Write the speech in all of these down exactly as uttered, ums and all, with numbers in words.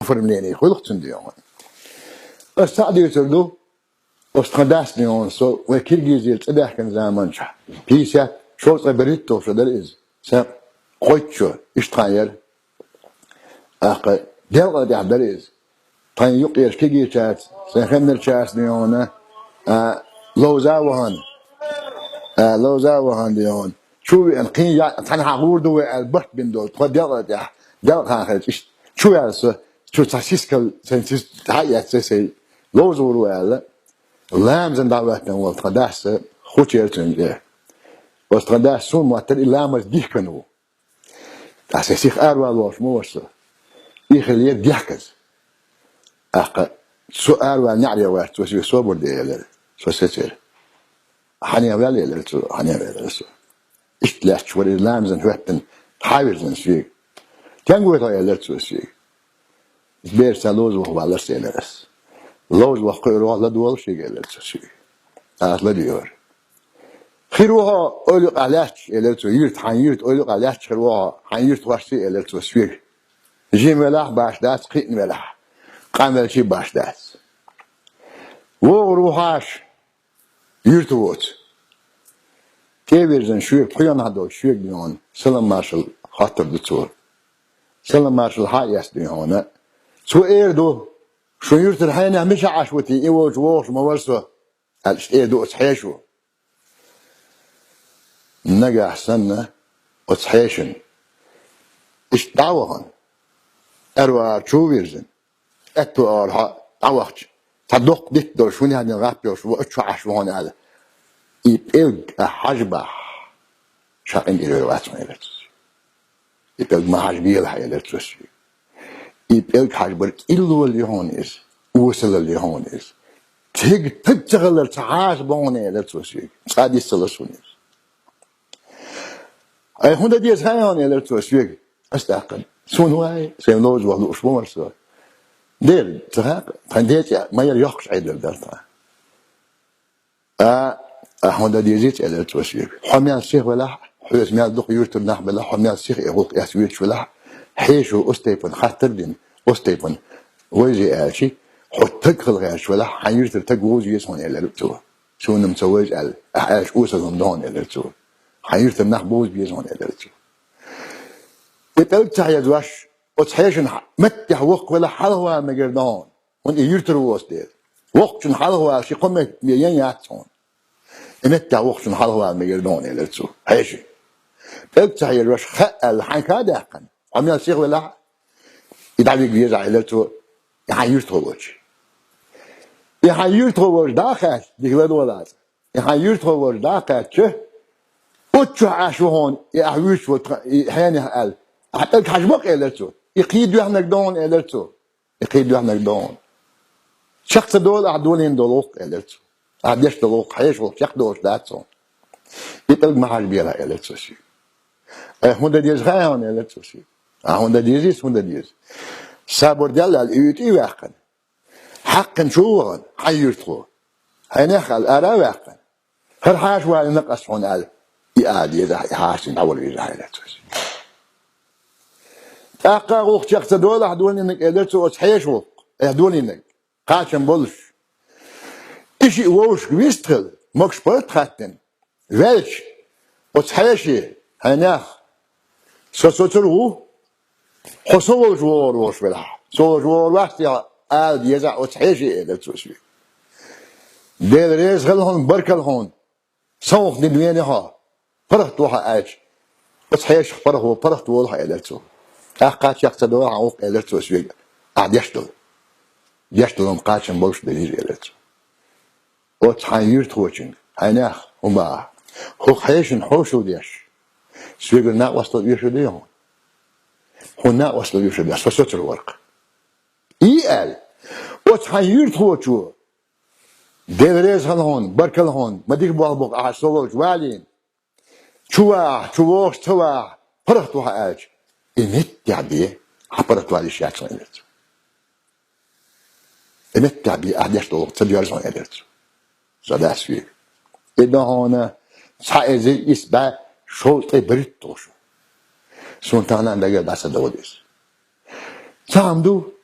оформление хуьлу-кх цуьнан, дий хьуна. Ас цхьаъ дуьйцур ду, оцу тхан дас, дий хьуна, со вайн Киргизера цӀа даьхкина заманчохь, пятьдесят, шовзткъе берхӀитталгӀа шо дара иза. Сан кхойтта шо, иштта тхан яра. ТӀаккха делкъа тӀехь дара иза. Тхайн юккъерчу кегийчаьрца, сайн хеннарчаьрца, дий хьуна, а, ловза а вахана, а, ловза а вахана, дий хьуна. Чу а веана, кхин я, цхьанхьа гӀур ду вай аьлла, барт бина долу, тхо делкъа тӀехь, делкъа хан хилча, иштта чу ваьлла со, чу цхьа сискал, сайн сис-, цхьа а эцна сайн, ловза гӀур ву аьлла, ламазан дӀахӀоьттина волу тхан дас, хучера цуьнан тӀе. Оцу тхан дас суна моттара, и ламаз дихкина ву. Ткъа сайн сиха аравала волуш ма вара со. И хилла яра дехказа. ТӀаккха со аравала неӀаре вац, цо соьга собар де элира. Со сецира. Хьанехь ваьлла элира цо, хьанехь ваьлла со. Иштта лаьтташ вара иза ламазан хӀоьттина, хьан вирзина соьга. Стенга вуй хьо элира цо соьга. Иза бераш цхьа ловза ваха валлалц элира ас. Ловза ваха кхуьур ву хьо, ладогӀал шега элира цо соьга. Аса ладуьйгӀира. Хир ву хьо, ойла юкъахь лаьтташ, элира цо, юьрта, хьайн юьрта ойла юкъахь лаьтташ хир ву хьо, хьайн юьртахошца элира цо соьга. Жима велахь а баш дац, кхиъна велахь а, къанвелчий а баш дац. ВогӀур ву хьаша, юьрта воцу. ТӀе а вирзина шуьга, пхьоьхьанахь долчу шуьга, дий хьуна, салам маршалла хоттур ду цо. Салам маршалла хьа а эцна, дий хьуна, цо эр ду: «Шун юьртара хьенех мичахь Ӏаш ву те, и волчу вогӀуш ма вара со», аьлла, иштта эр ду оцу хьешо. Нагахь санна, оцу хьешана иштта дӀа а вахана, аьрру агӀор чу а вирзина, аьтту агӀор хьо дӀавахча, цхьа доккха дитт долуш, хӀун яьхна гӀап йолуш, ву, оцу чу Ӏаш ву хьуна аьлла, и пӀелг ахь хьажабахь, ша къинтӀера вер вац хьуна, элира цо. И пӀелг ма хьажабелахь, элира цо соьга. И пӀелг хьажабар кӀиллолла ю хьуна иза, осалалла ю хьуна иза. Тега таг ца хилар ца хьаша бу хьуна, элира цо соьга. Цкъа а дис ца ло суна иза. Ай, хӀун дан деза хаьий хьуна, элира цо соьга. Ас тӀаккха: «Суна вай, сайн ловза ваха лууш ма вара со». Дера, ца хаьа, тхан ден цӀе ма яра, йоккхуш Ӏедал дара тхан. А, а хӀун дан дезий, элира цо соьга. Хьо мел сиха велахь а, хьоьца мел дукха юьртара нах белахь а, хьо мел сиха и гӀуллакх эцна вуьйцуш велахь а, хьешо оцу тайпана хаттар а дина, оцу тайпана вайзи аьлча, хьо таг хила гӀерташ велахь а, хьайн юьртара таг вовза веза хьуна, элира цо. Суна-м ца вайза аьлла, ахь аьлча осалла-м ду хьуна, элира цо. Хьайн юьртара нах бовза беза хьуна, элира цо. И пӀелг ца хьежош, оцу хьешана меттехь воккха велахь, хьалхавала мегар ду хьуна. ХӀунда и юьртара воцу дела. Воккхачунна хьалхавала ши-кхо метр бен ян яц хьуна. И меттехь воккхачунна хьалхавала мегар ду хьуна, элира цо. Хьеший. ПӀелг ца хьежош, хаьа аьлла, хьайн ка а даьккхина, хьо мел сиха велахь а, и дӀавига везахь, элира цо, и хьайн юьртахо волчу. И хьайн юьртахо волчу дӀа а кхаьчча, дика ладогӀал аса. И хьайн юьртахо волчу дӀа а кхаьчча, оцу чохь Ӏаш ву хьуна, и ахь вуьйцуш волу тхан, и хьенех аьлла. Ахь пӀелг хьажабо-кх, элира цо. И кхин доьхнарг ду хьуна, элира цо. И кхин доьхнарг ду хьуна. Чекх ца долу ахь долийна долу гӀуллакх, элира цо. Ахь деш долу гӀуллакх, хьеша гӀуллакх чекхдолуш дац хьуна. И пӀелг ма хьажабелахь, элира цо соьга. Ай, хӀун дан деза хаьий хьуна, элира цо соьга. Ахь хӀун дан дезий, хӀун дан деза. Сабур де аьлла, и уьйтӀа а ваьккхина, хьаькхна чу а вахана, хьайн юьртахо. Хьенех аьлла, ара а ваьккхина. ХӀара хьаша валийна-кх ас хьуна аьлла, и ала дезахь, и хьаша дӀавала везахь, элира цо соьга. ТӀаккха а гӀуллакх чекх ца долахь долийнарг, элира цо, оцу хьеша гӀуллакх, э, долийнарг, кхачам болуш. И шиъ вовшашка вистхила, могуш-паргӀат хаттина, ваьлча, оцу хьеший, хьенех, со соцур ву, хьо со волчу вогӀур волуш велахь, со волчу вогӀур вац те хьо, ала дезахь оцу хьеший, элира цо соьга. Дела реза хила хьуна, баркалла хьуна, сан гӀуллакх дина веана хьо, паргӀат ву хьо аьлча, оцу хьешах паргӀат во, паргӀат волу хьо, элира цо. ТӀаккха а чекх ца долахь хьан гӀуллакх, элира цо соьга, ахь деш долу. Деш долу-м кхачам болуш делира, элира цо. Оцу хьайн юьртахочуьнга, хьенех, хӀун боху ахь, хӀокху хьешана хьошалла деш, соьгара накъосталла оьшур дуй хьуна? Хьуна накъосталла оьшур деш, со соцур вара-кх. И аьлла, оцу хьайн юьртахочо, Дела реза хила хьуна, баркалла хьуна, ма дика болх бу-кх ахь со волчу валийна. Чу вахь, чу вогӀуш ца вахь, паргӀат ву хьо аьлча, и меттехь бен, хьан паргӀат вала йиш яц хьуна, элира цо. И меттехь бен, ахь деш долу гӀуллакх ца доьрзу хьуна, элира цо. Сан дас вийга. И ду хьуна цхьа эзар исс бӀе шовзткъе берхӀитталгӀа шо. Суна тахана а дагара дӀа ца догӀу иза. Цхьаъ-м ду,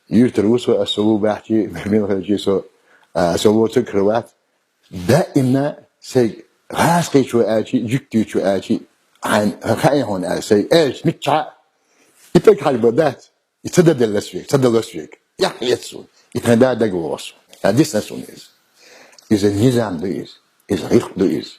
Юртара ву со, ас со ву бахчи, мила хилчи со, а, со лоцург хир вац. Даимна сайга гӀазкхийчо аьлчи, жуьгтичо аьлчи, хьайн хаьий хьуна аьлчи, сайга аьлчи, мичча, и тӀакхьарба дац, и ца даделлас вега, ца далас вега. Яхь еццу, и тхайн да дагалоссу. А дисна суна иза. Иза низам ду иза, иза рихк ду иза.